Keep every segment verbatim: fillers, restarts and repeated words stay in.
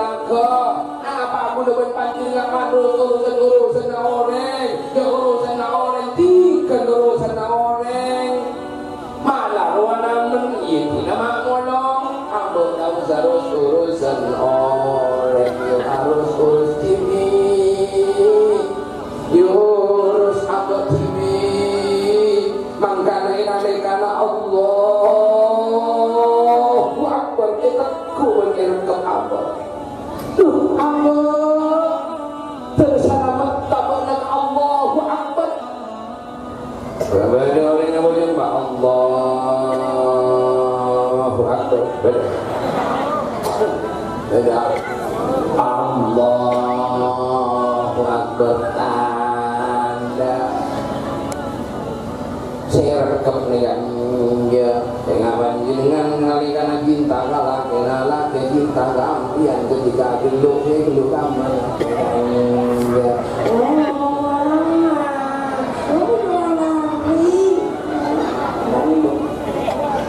Apa kaulâ bân panjhennengngan ngarus urusan-urusanna orèng? Ya, urusanna orèng, tinggal urusanna orèng. Malah rowa namen, iyâ, dina ma' ngolong. Ambu ta' osa rus urusan orèng, ya, harus urus dhibi'. Ya, urus ambu dhibi'. Mangkana è nalèkana Allahu Akbar, ètegghu' bân èrèngkep ambu. Duh, ambu. Terus salamet tabâna ka Allahu Akbar. Bâdâ orèng abhâjâng, Pak. Allahu Akbar. Bâdâ. Bâdâ. Allahu Akbar. Tandhâ. Sè èrèngkep nèka, iyâ, sènga' panjhennengngan nalèkana cinta ka lakèna, lakè cinta ka ampèyan, ketika ghellu', sè ghellu' ka ampèyan. Iyâ.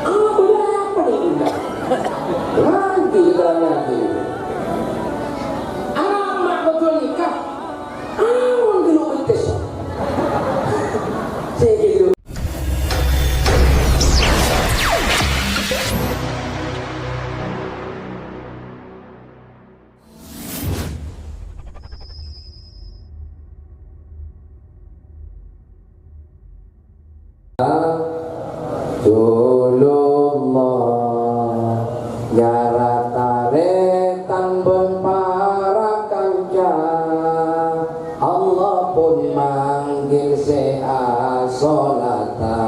Apa nèka? Lanjut kita ngaji. Anak kodhu nikah. Ampon ghellu' bettès. Sè ghellu'. Rasulullah nyara tarètan bân para kanca. Allah pon manggil sè asolata.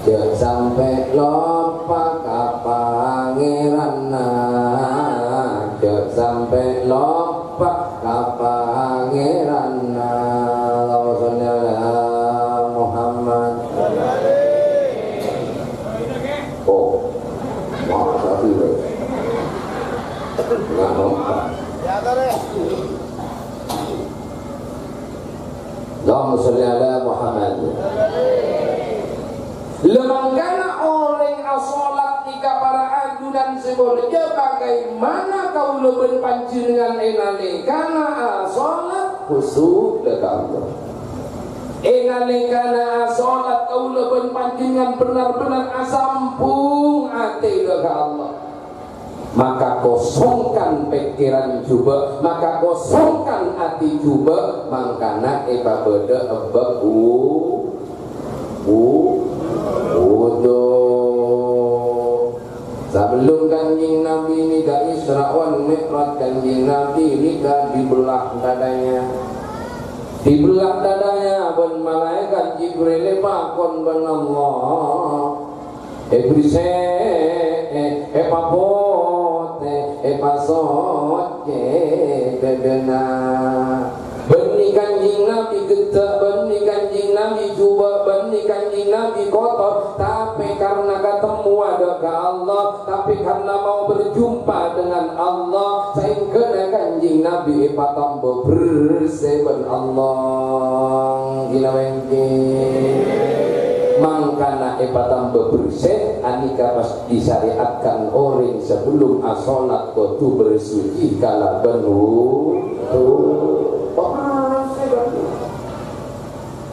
Jhâ' sampè' loppa ka Pangèranna. Jhâ' sampè' loppa ka Pangèranna. Allahumma sholli ala Muhammad. Oh, maaf, tapi, nggak nampak. Allahumma sholli ala Muhammad. Lè mangkana orèng asolat nèka para ajunan sè molja, bagaimana kaulâ bân panjhennengngan è nalèkana asolat khusu' dâ' ka Allah. È nalèkana asolat kaulâ bân panjhennengngan bhender-bhender asambhung atè dâ' ka Allah. Maka kosongkan pèkkèran jhubâ', maka kosongkan atè jhubâ', mangkana èpabâdâ ebbâ' wu-, wu-, wudu. Sabellun Kanjeng Nabi nèka Isra wal Mi'raj, Kanjeng Nabi nèka dibelah dadanya. Dibelah dadanya bân malaèkat Jibril èpakon bân Allah. Èbersè, èpapotè, èpasoccè dâdâna. Bânnè Kanjeng Nabi ghedda', bânnè Kanjeng Nabi jhubâ', bânnè Kanjeng Nabi kotor, tapè karna katemmowa dâ' ka Allah, tapè karna mau berjumpa dengan Allah, saèngghâna Kanjeng Nabi èpatamba bersè bân Allah. Gina wènggi. Mangkana èpatamba bersè, anèka pas disyariatkan orèng sabellun asolat kodhu bersuci kalabân wudu. Paham, sè bagus.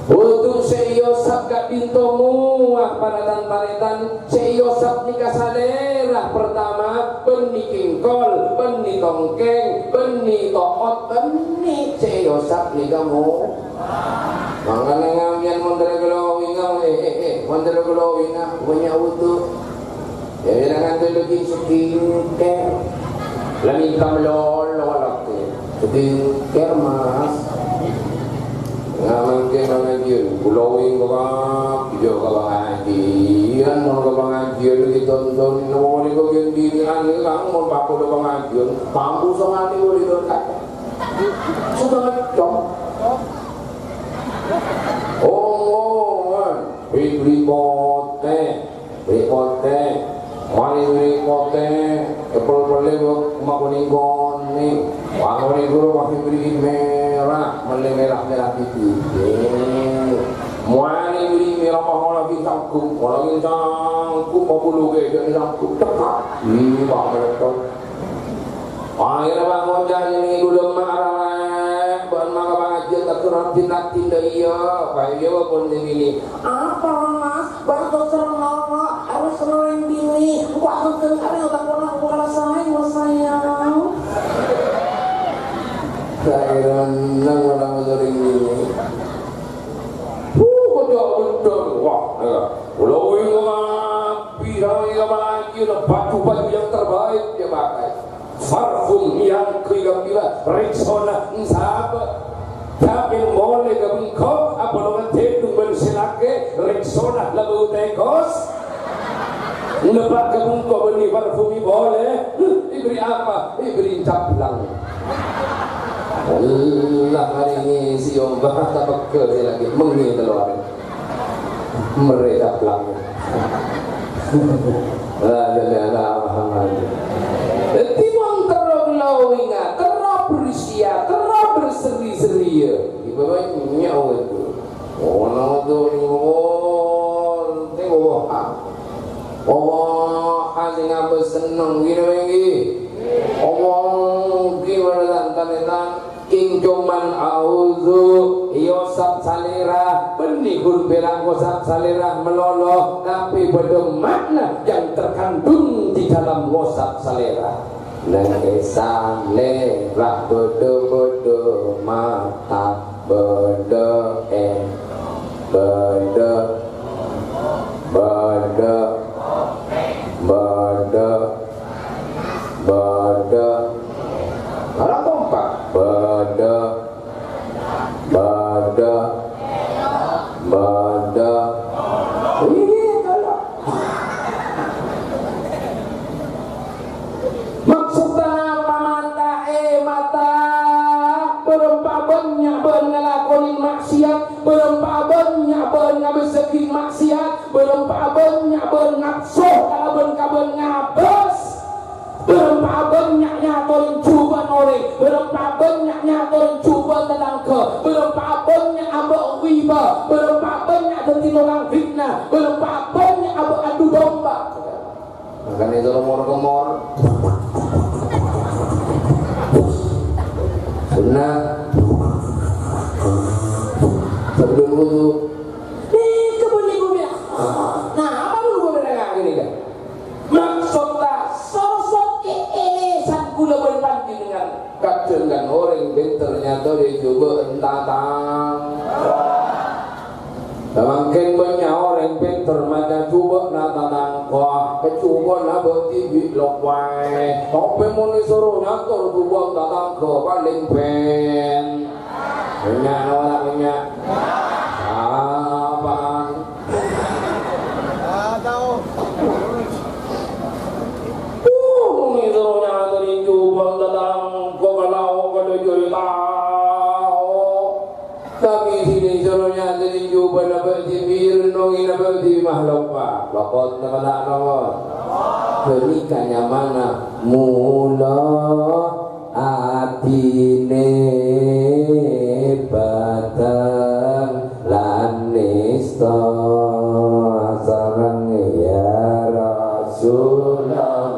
Wudu sè èosap ka'dinto mowa, para tan-tarètan, sè èosap nèka salèra pertama, bânnè kèngkol, bânnè tongkèng, bânnè to'ot, bânnè sè èosap nèka mo-, Mangkana sampèyan mon terro glowing, eh, eh, eh, mon terro glowing, bânnya' wudu. Ya, jangan dulu di skincare. Lah, minta melolo, lagi. Skincare, Mas. Nggak mungkin pengajian. Glowing ke Pak, video ke pengajian. Mon ke pengajian ditonton, nomor itu yang dirian, kamu mau pakai pengajian. Kamu sama ini boleh. Sudah dong. Omongan, beli-beli potè, beli potè, mari beli potè, epel-pele bek makuning-kuning, wah, beli guru masih beli merah, meli merah-merah titik. Mari beli merah, mau lagi sanggup, mau lagi sanggup, mau bulu gede sanggup, cepat. Ih, Pak Rektor. Akhirnya Pak Ngojak ini dulu marah, bukan maka Pak Ngojak tak kurang tindak tindak iya, Pak iya pun ini. Apa, Mas? Baru terserah lama, harus seneng bini. Wah, aku kan hari otak orang bukan saya, Mas, sayang. Kairan nang orang sering bini. Wuh, kocok betul. Wah, ya. Kalau ingin rapi, kalau ingin lagi, baju-baju yang terbaik dia pakai. Parfum yang kira-kira Rexona sapa? Tapi molè ka bengko, apa lo ngedhing bân sè lakè, Rexona la bâu tèkos. Nèbâ' ka bengko bânnè parfum polè, diberi apa? Diberi caplang. Allah, hari ini si Ombak tak pegel lagi, mengi keluar. Mereka pelang. La ilaha illallah Muhammad. Dhâddhi, mon terro glowinga, terro bersia, terro berseri-seria. Di bawah nyawa itu. Ono tuh, oh, tengok, wah. Allah, sing abâ' senneng, gini, gini. Allah, gimana, tan, tan, tan? Kèng coma auzu, èosap salèra, bânnè ghun pèra' ngosap salèra malolo, tapè bâdâ makna yang terkandung di dalam ngosap salèra. Neng è salèra bâdâ-bâdâ mata, bâdâ è, bâdâ, bâdâ, bâdâ, bâdâ. Ora kompak. Bâdâ. Bâdâ. Bâdâ. Ini kalau. Maksudnya apa mata? Eh, mata. Bârâmpa bânnya' bâ'na ngalakonè maksiat, bârâmpa bânnya' bâ'na ngabâsaghi maksiat, bârâmpa bânnya' bâ'na ngapso kalabân kabân ngabâs. Bârâmpa bânnya' nyatorè jhubâ'na orèng, bârâmpa bânnya' nyatorè jhubâ'na tatangghâ, bârâmpa bânnya' abâ' ghibâ, bârâmpa bânnya' dhâddhi tokang fitnah, bârâmpa bânnya' abâ' adu domba. Makanya itu nomor-nomor sunnah sebelum wudu. Nih, kebun ibu bilang, nah, apa lu gue bilang gini kan? Maksudnya, sosok ini sang gula bân panjenengan. Kadhâng kan orèng pènter nyatorè jhubâ' tatang. Samangkèn bânnya' orèng pènter maca jhubâ'na tatangka, kajhubâ'na bâ' dhibi' loppaè. Tapè mon èsoro nyator jhubâ' tatangka, palèng bân. Bânnya' napa ta' bânnya'? Apaan? Uh, mènta nyatorè jhubâ' tatangka ka lao' ka dâjâ tao. Tapè sini soro nyatorè jhubâ'na bâ' dhibi' rennongè bâ' dhibi' mahlok, Pak. Lopot napa ta' lopot? Ghânèka nyamana mula Adinè bâdân lan nèsta sareng ya Rasulullah.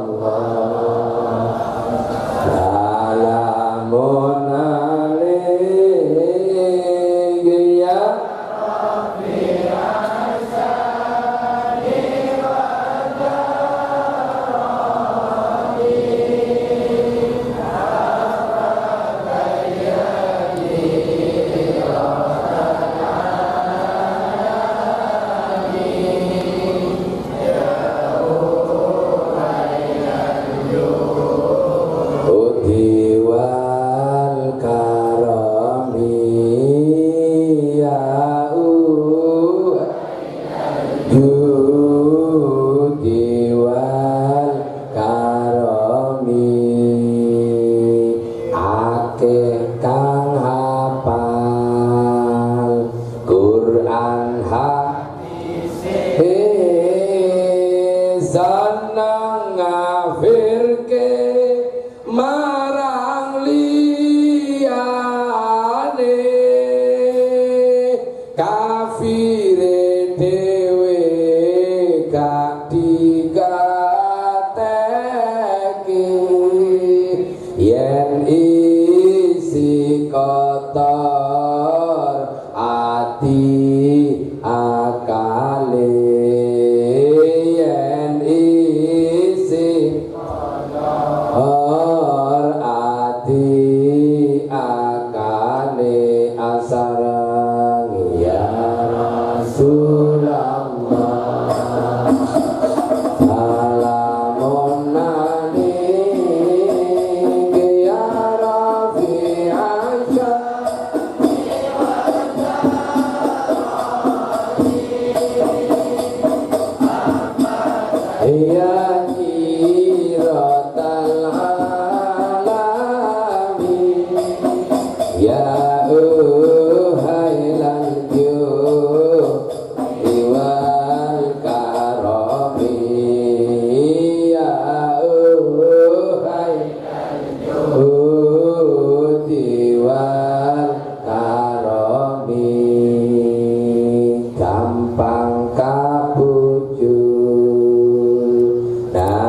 Salamun alaika ya Judi wal karami ya u-, judi wal karami. Akeh kang hafal Quran ha- Eh, seneng ngafirke marang liyane, kafire dhewe gak digateke.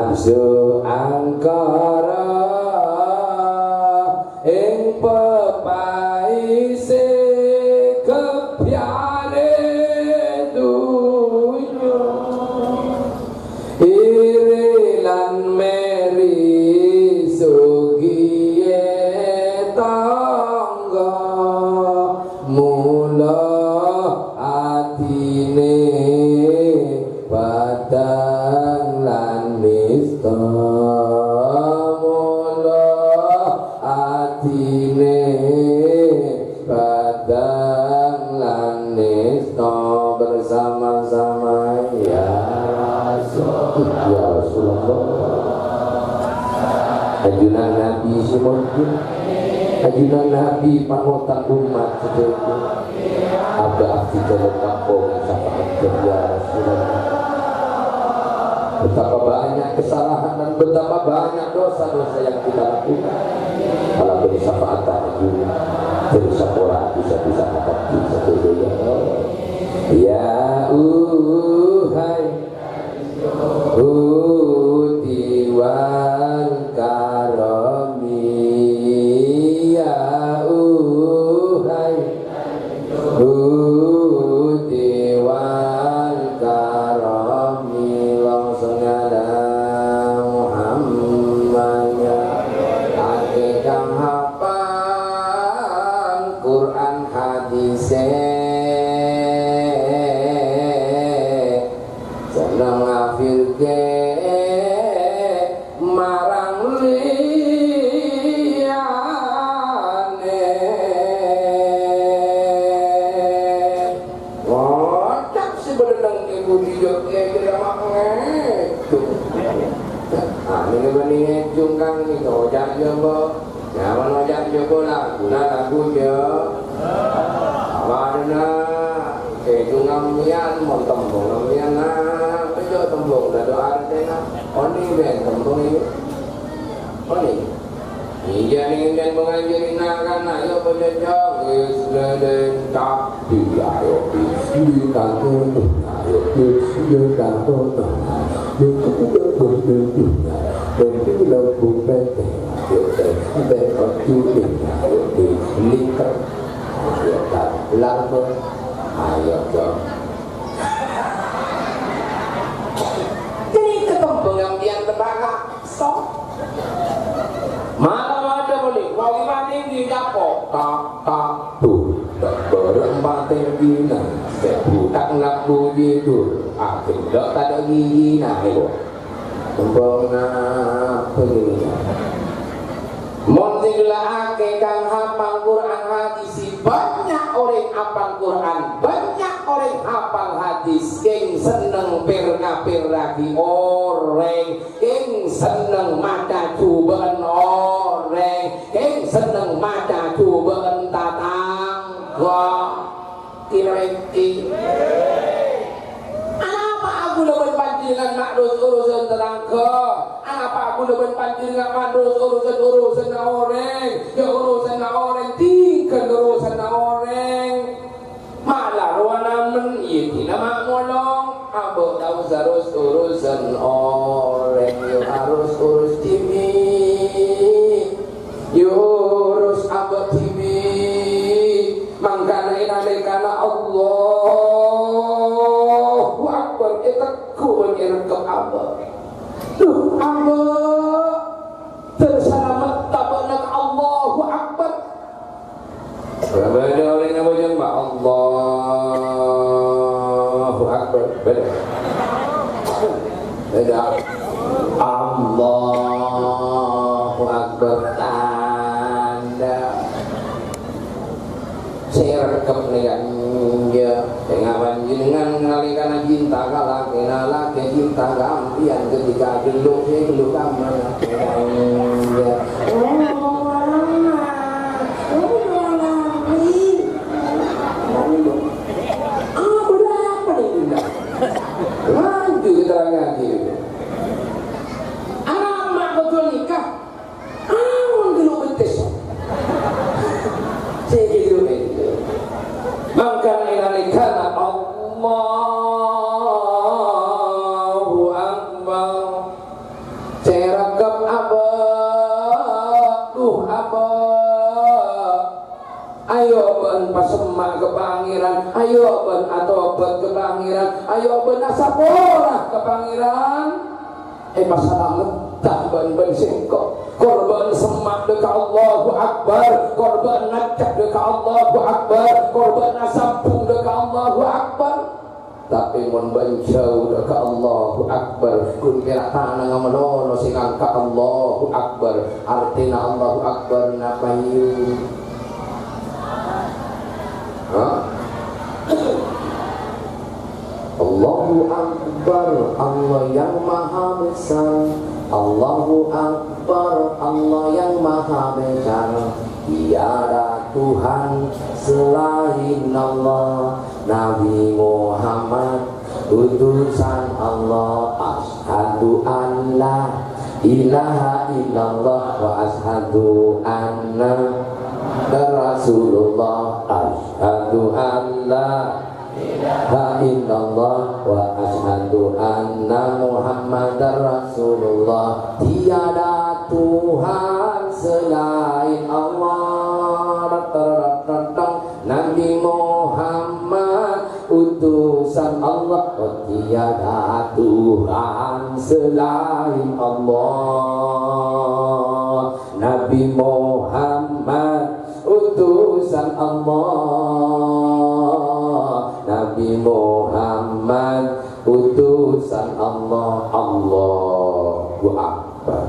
Su angkara ing pepaise kebbiare dunyo. Iri lan meri sugiye tangga, mula atine padang lan nista, mula atine padang lan nista bersama-sama, ya Rasul. Ya Rasulullah. Ajunan Nabi sumangga. Ajunan Nabi panutan umat sadhâjâ. Abdhi abdhi dalam kampung syafaat ya Rasulullah. Betapa banyak kesalahan dan betapa banyak dosa-dosa yang kita lakukan. Kalau beri syafaat tak ajunan. Jadi sapora bisa-bisa akan bisa sadhâjâ ya Allah. Ya uhai Budi wal karami, ya uhai Budi wal karami, langsung ala Muhammad, ya. Akeh kang hafal Quran hadise. Seneng ngafirke marang liyane. Ngocap se bâdâ neng ibu dijo' ngejek ama' ngejek. Ah, ini bânnè ngejek kang ini ngocap ya, Mbok. Nyaman ojak nyoba lagu, nah, lagu, ya. Awadena, eh, itu ngamian, mon tembung ngamian, nah, pejo tembung, dado artena. Oni, ben, tembung ini. Oni. Iya, nih, ben, pengajian, nah, kan, nah, yo, pejo, jog, wis, lelen, tapi, ayo, bisi, kaku, ayo, bisi, kaku, nah, Jadi ketemu dengan pian tebaka. So. Malam ada boleh. Wong iman tinggi dapo. Tak, tak, tuh. Tak berempat tinggi, nah. Sebutak nak bunyi, tuh. Akhirnya tak ada gigi, nah, itu. Tembung apa ini? Mon sing la'ake kang hafal Quran hadis, banyak oreng hafal Quran, banyak oreng hafal hadis, keng seneng per-ngaperragi oreng, keng seneng maca cobaan oreng, keng seneng maca cobaan tatangga. Kira-kira. Anapa aku laban panjenengan ma' rus-urusan tetangga? Anapa aku laban panjenengan ma' rus-urusan urusanna oreng? Ya urusanna oreng, tinggal urusanna oreng. Malah rowana men, iya dina ma' ngolong. Ambo tau sarus urusan oreng, ya harus urus diri. Yurus abâ' dhibi'. Mangkana è nalèkana Allahu Akbar, ètegghu bân èrekkep abâ'. Duh, abâ', dâr salamet abâ'na ka Allahu Akbar. Bâdâ orèng abâjâng, Pak. Allahu Akbar. Bâdâ. Bâdâ. Allahu Akbar. Tandhâ. Sè èrekkep nèka, iyâ. Sènga' panjhennengngan nalèkana cinta ka lakèna, lakè cinta ka ampèyan, ketika ghellu', sè ghellu' ka mana? Iyâ. Apa nih, Dinda? Lanjut keterangan dia. Anak mak betul nikah. Amun ghellu' bettès. Sè ghellu' bettès. Mangkana è nalèkana Allahu Akbar. Sè rakebbhâ abâ', duh abâ'. Ayo bân pasemma' ka Pangèran, ayo bân atobhât ka Pangèran, ayo bân asapora ka Pangèran. Èpasalameddhâ bân, bân sèngko'. Korbhân semma' dâ' ka Allahu Akbar, korbhân ngajhâk dâ' ka Allahu Akbar, korbhân asambhung dâ' ka Allahu Akbar. Tapè mon bân jhâu dâ' ka Allahu Akbar, ghun pèra' tanangnga malolo sè ngangka' Allahu Akbar. Artèna Allahu Akbar napa, yâ? Hah? Allahu Akbar, Allah yang Maha Besar. Allahu Akbar, Allah yang Maha Besar. Tiada Tuhan selain Allah. Nabi Muhammad utusan Allah. Asyhadu an la ilaha illallah wa asyhadu anna Muhammadar Rasulullah. Asyhadu an la ilaha illallah wa asyhadu anna Muhammadar Rasulullah. Tiada Tuhan selain Allah. Nabi Muhammad utusan Allah. Oh, tiada Tuhan selain Allah. Nabi Muhammad utusan Allah. Nabi Muhammad utusan Allah. Allahu Akbar.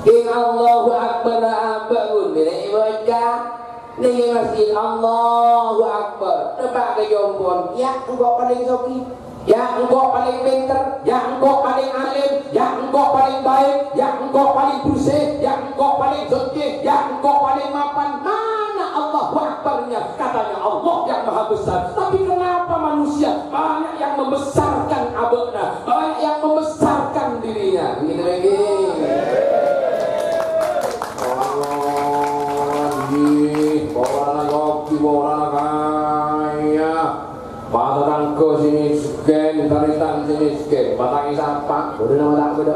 Kèng Allahu Akbar abâ' ghun mènè èbâca. Neng è masjid, Allahu Akbar. Teppa' ka jhâ' ampon, yâ, engko' palèng soghi. Yâ, engko' palèng pènter. Yâ, engko' palèng alim. Yâ, engko' palèng baik. Yâ, engko' palèng bersih. Yâ, engko' palèng suci. Yâ, engko' palèng mapan. Mana Allahu Akbarnya? Katanya Allah yang Maha Besar. Tapi kenapa manusia banyak yang membesarkan abâ'na, banyak yang membesarkan dirinya? Begitu lagi. Orang di, orang lagi, orang kaya. Patatangghâ sè mèskèn, tarètan sè mèskèn, patangè sapa? Bâdâ napa ta' bâdâ?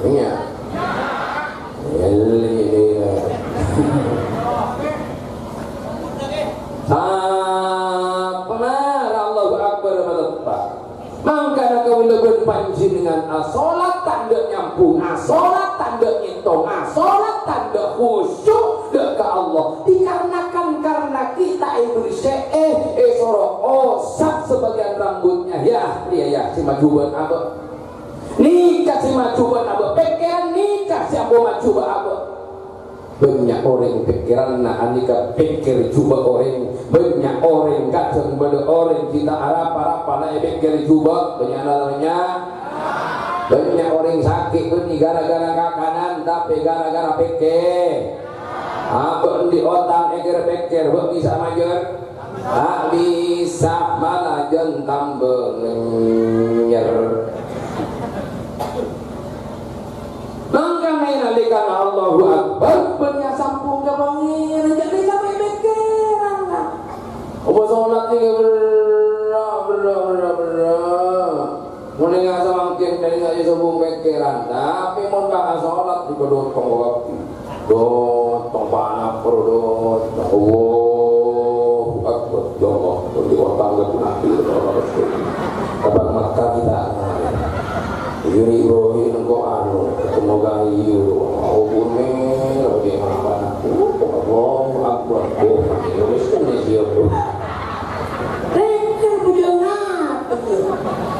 Iyâ. Elli-, Sapa mara Allahu Akbar mateppa'. Mangkana kaulâ bân panjhennengngan asolat tandhâ nyambhung, asolat tandhâ ngètong, asolat tandhâ khusyuk dâ' ka Allah. Dikarenakan karena kita èberse'è, èsoro osap sebagian rambutnya. Yâ, rèya yâ, sè majhubâ' abâ'. Nèka sè majhubâ' abâ', pèkkèran nèka sè ambu majhubâ' abâ'. Bânnya' orèng pèkkèranna anèka pèkkèr jhubâ' orèng. Bânnya' orèng, kadhâng bâdâ orèng sè ta' arapa-rapa la èpèkkèr jhubâ'. Bânnya'na ta' bânnya'? Bânnya' orèng sakè' bânnè ghârâ-ghârâ kakanan, tapè ghârâ-ghârâ pèkkèr. Abâ' andi' otang èkèr-pèkkèr, bâ' bisa majâr? Ta' bisa, malah jân tambâ ngènyèr. Mangkana nalèkana Allahu Akbar, bân nyasambhung ka Pangèran, jhâ' rè sampè' pèkkèran, Kak. Apa solat nèka berrâ', berrâ', berrâ', berrâ'. Mon ènga' samangkèn, ènga' sè sobung pèkkèran, tapè mon pas asolat, dikadotong ka kabbi. Dotong, panapor, dotong. Allahu Akbar. Ya Allah, kok di otang gak mati, ya Allah. Kapan mata kita? Yuri Ibrahim engko' anu, ketemu Gang Iyo. Mau bune, lagi apa? Allahu Akbar. Oh, ini wis kan ya, dia, bro. Rèng bujâna.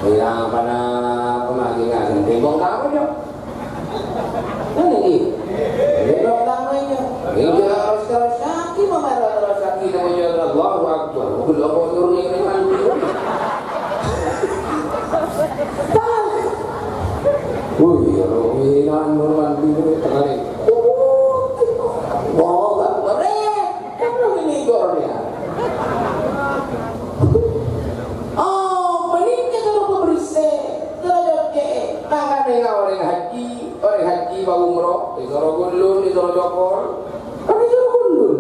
Iyâ, apa-napa lagi ngasih timbang kamu, Jok? Kan ini. Ini dok namanya. Ini harus terus sakit, mama harus terus sakit, namanya Allahu Akbar. Udah, apa nyuruh ini kan? Oh, iya, lo ini kan, lo kan, ini kan, ini kan. Allahu Akbar. Eh, kan lo ini, Jok, ya. Oh, panèka terro bersih, terro jhâjhâ. Mangkana orèng haji, orèng haji bân umroh, èsoro gundul, èsoro cokor. Kan èsoro gundul.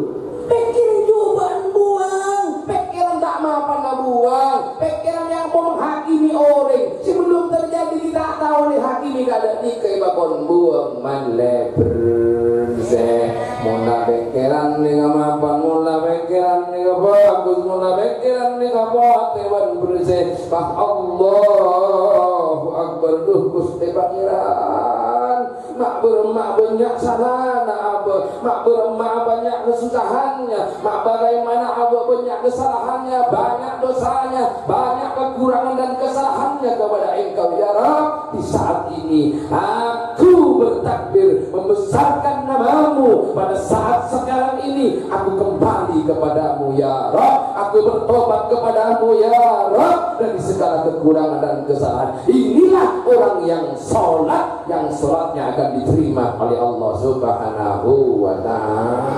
Pèkkèran jhubâ'ân buwâng, pèkkèran ta' mapanna buwâng, pèkkèran yang menghakimi orèng. Sebelum terjadi kita Kèng èpakon buwâng malè bersè. Mon la pèkkèran nèka mapan, mon la pèkkèran nèka bagus, mon la pèkkèran nèka potè bân bersè. Pas Allahu Akbar, duh Ghustè Pangèran. Ma' bârâmma bânnya' salana abâ, ma' bârâmma bânnya' kasosahannya, ma' bârâmma abâ bânnya' kesalahannya, banyak dosanya, banyak kekurangan dan kesalahannya kepada Engkau, ya Rabb. Di saat ini, aku bertakbir membesarkan nama-Mu. Pada saat sekarang ini, aku kembali kepada-Mu, ya Rabb. Aku bertobat kepada-Mu, ya Rabb, dari segala kekurangan dan kesalahan. Inilah orang yang sholat, yang sholatnya akan diterima oleh Allah Subhanahu wa Ta'ala.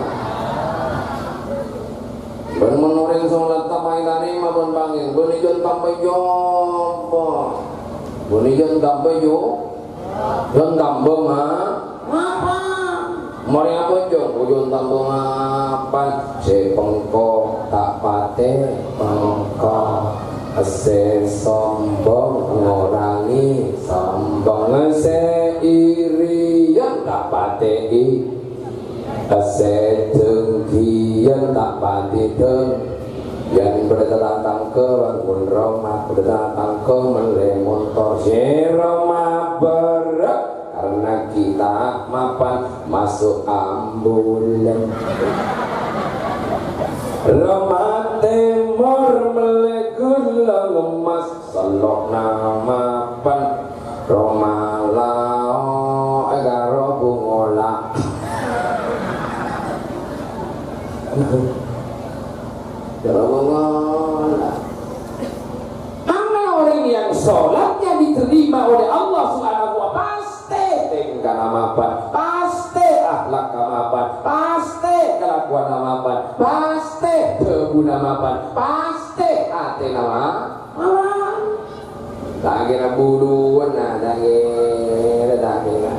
Bân mon orèng sholat ta' maènanè mabân bângèn, bânnè jân tambâ jâ' apa? Bânnè jân tambâ jâ', jân tambâ ma-, mapan. Marè apa, Jung? Jân tambâ mapan. Sè pengko ta' patè pengko. Sè sombong ngorangè sombong. Sè iri jân ta' patè i-, Sè denggiyan ta' patè deng-, yan bâdâ tatangghâ bângon roma, bâdâ tatangghâ mellè montor, sè roma bârâ' karna ghi' ta' mapan maso' ambulan. Roma tèmor mellè ghulâ emmas, sello'na mapan. Roma lao, eh, karo bungola. Karo bungola. Mana orang yang sholatnya diterima oleh Allah Subhanahu wa Ta'ala? Pasti tingkana mapan, pasti akhlakka mapan, pasti kelakuanna mapan, pasti dhâbuna mapan, pasti atèna ma-, mapan. Ta' kèra buluwân, nah, ta' kèra, ta' kèra.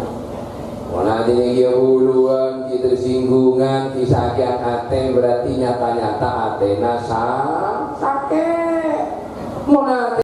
Mon atèna ghi' buluwân, ghi' tersinggungan, ghi' sakè'an atè, berarti nyata-nyata atèna sa-, sakè'. Mon atè